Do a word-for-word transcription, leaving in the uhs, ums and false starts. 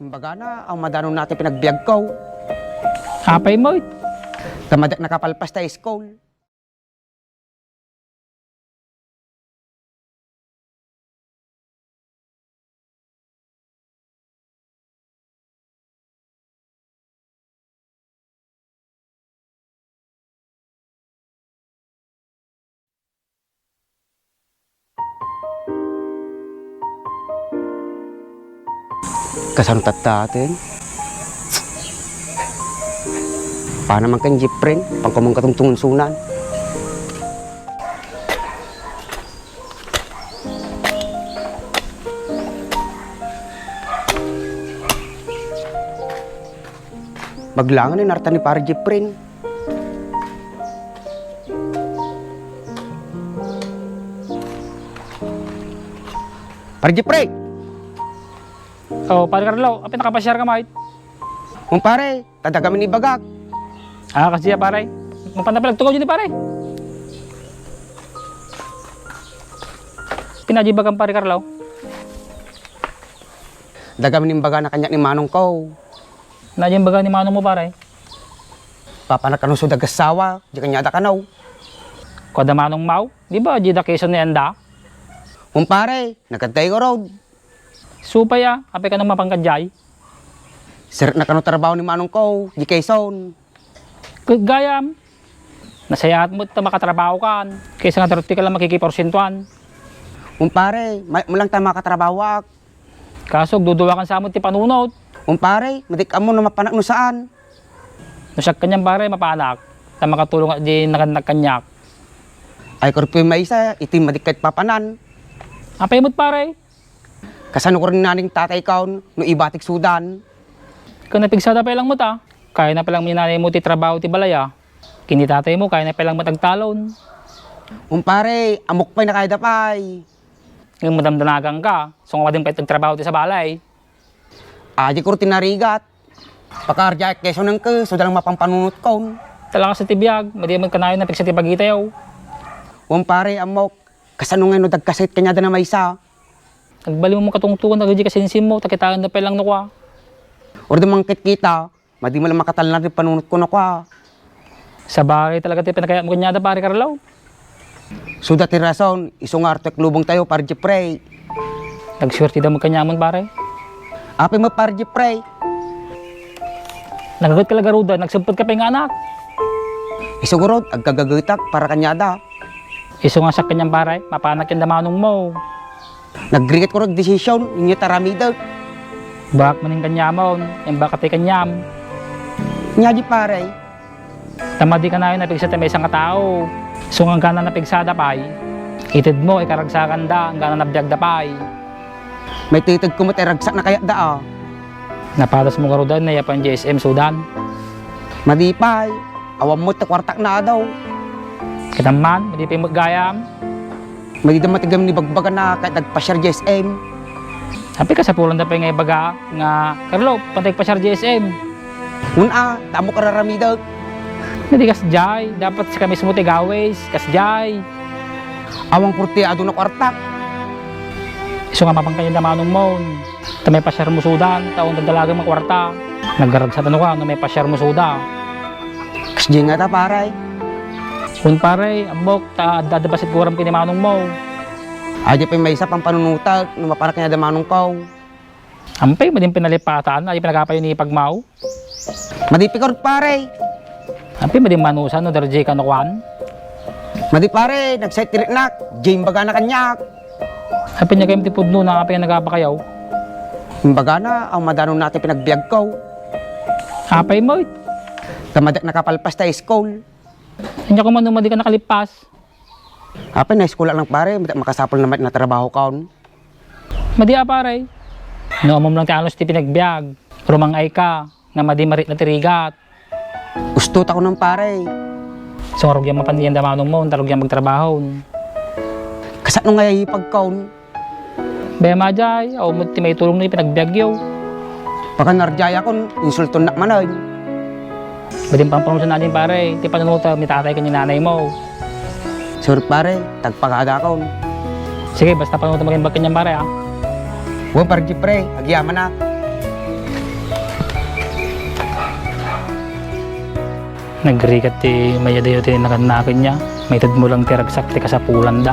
Imbagana, awan madano na ti panagbiagko. Apay met? Ta madiak nakapalpas ta iskul. Kasano tattaten? Paano man ken Jeffrey? Pangkomon katungtungan sunan. Maglangan ni narta ni Pare Jeffrey. Pare Jeffrey! Oh, Pare Carlo, apay nakapasiar ka met? Wen, pare, ta dagami ni bagak. Ah, kasdiay, pare. Mapan ta pay agtugaw ditoy, pare. Apay diay bagam, Pare Carlo? Dagami ni bagana kaniak ni manongko. Apay diay baga ni manongmo, pare? Papanak kano isu ti agassawa, diay kaniada kano. Kuada manongmo, di ba diay Quezon ni anda? Wen, pare, nagkadda garud. Isu pay a, apay kano mapan kadiay? Sirrekna kano trabaho ni manongko, diay Quezon. Ket gayam, nasayaat met ta makatrabahokan, kaysa nga ditoy ka la makikiporsientoan. Wen, pare, mayat met laeng ta makatrabahoak. Kaso, agduduakan sa met ti panunot. Wen, pare, madi ka ammo no mapanak no saan. No siak kaniam, pare, mapanak, ta makatulongak diay nagannak kaniak. Ay, kurpe maysa, iti madi ka papanan. Apay met, pare? Kasano ko rin naning tatay kaon no ibatik sudan? Ket napigsada pay laeng met a. Kayana pay laeng ni nanaymo ti trabaho ti balay a. Ken ni tataymo, kayana pay laeng met agtalon. Wen, pare, ammok pay, nakayada pay. Ngem madamdanaganka, isu nga wadin pay agtrabaho ti sa balay. Adi ko ti narigat. Pakaarjaak Quezon ket isu da laeng mapan panunotkon. Talaga sa ti biag, madi met kanayon napigsa ti pagitayo. Wen, pare, ammok, kasano ngay no dagkasakit kaniada na maysa? Agbalin mo katungtugan dagiti kasinsinmo, ta kitaenna pay laeng no kua. Wen, di mangkitkita, madi met laeng makatalna ti panunotko no kua. Sabagay talaga ti panagayatmo kaniada, Pare Carlo. Isuda ti rason, isu nga arto ti lubongtayo, Pare Jeffrey. Nagsuerteda met kaniamon, pare. Apay met, Pare Jeffrey? Nagaget ka la garuden, nagsempet ka pay nga anak. Isu garud, agkagagetak para kaniada. Isu nga siak kaniam, pare, mapanak ken da manongmo. Nagrigat ko ray desisyon, inyo ta aramidek. Baak manen kaniamon, imbag a ti kaniam. Ania di, pare? Ta madi kanayon napigsa ti maysa nga tao. Isu nga inggana napigsada pay, itedmo, ikaragsakanda, inggana nabiagda pay. Maitedko met ti ragsakna kayatda a. Napadasmo garuden, nayapan diay S M sudan? Madi pay, awan met ti kuartak na adu. Ket amman, madi pay met gayam. Madi da met gayam ni bagbagana ket agpasiar diay S M. Apay kasapulanda pay nga ibaga nga, "Carlo, panta agpasiar diay S M." Wen a, ta ammok ti aramidek. Madi kasdiay, dapat sika mismo ti agawis, kasdiay. Awan kurti a adu no kuartak. Isu nga mapan kaniada manongmo. Ta maipasiarmo sudan, ta awan dadalagan nga kuarta. Nagragsakan no kua no maipasiarmo suda. Kasdiay ngata, pare. Wen, pare, ammok, ta adda, adda bassit nga uram ken ni manongmo. Adi pay maysa pampanunotek no mapanak kaniada manongko. Apay, madi pinalipatan, adi pinagapayo ni ipagmaw. Madi pay garud, pare. Apay, madi manusan no darjay ka no kuan. Madi, pare, nagsait ti riknak, diay imbagana kaniak. Apay, nia kayam ti pudnona, apay nga nagapakayaw? Imbagana, awan madano na ti panagbiagko. Apay met? Ta madiak nakapalpas ta iskul. Ania koma no madi ka nakalippas? Apay, naiskulak lang, pare, madiak makasapul na met natrabaho kaon. Madi a, pare. No ammom lang ti anus ti panagbiag, rumang-ay ka, nga madi marikna ti rigat. Usto ta kunom, pare. Isu nga rugiam mapan diay anda manongmo, ta rugiam agtrabaho. Kasano nga ipagkaon? Bay, madi, awan met ti maitulong no panagbiagyo. Pakanarjayakon, insultonnak manen. Madi pampanunotan, pare, ti panunotem ni tatay ken ni nanaymo. Sorry, pare, ta agpagadakon. Sige, basta panunotem nga imbag kaniam, pare, a. Wen, Pare Jeffrey, agyamanak. Nagrigat ti mayadayo ti nagannaken niya. Maited mo lang ti ragsak ti kasapulanda.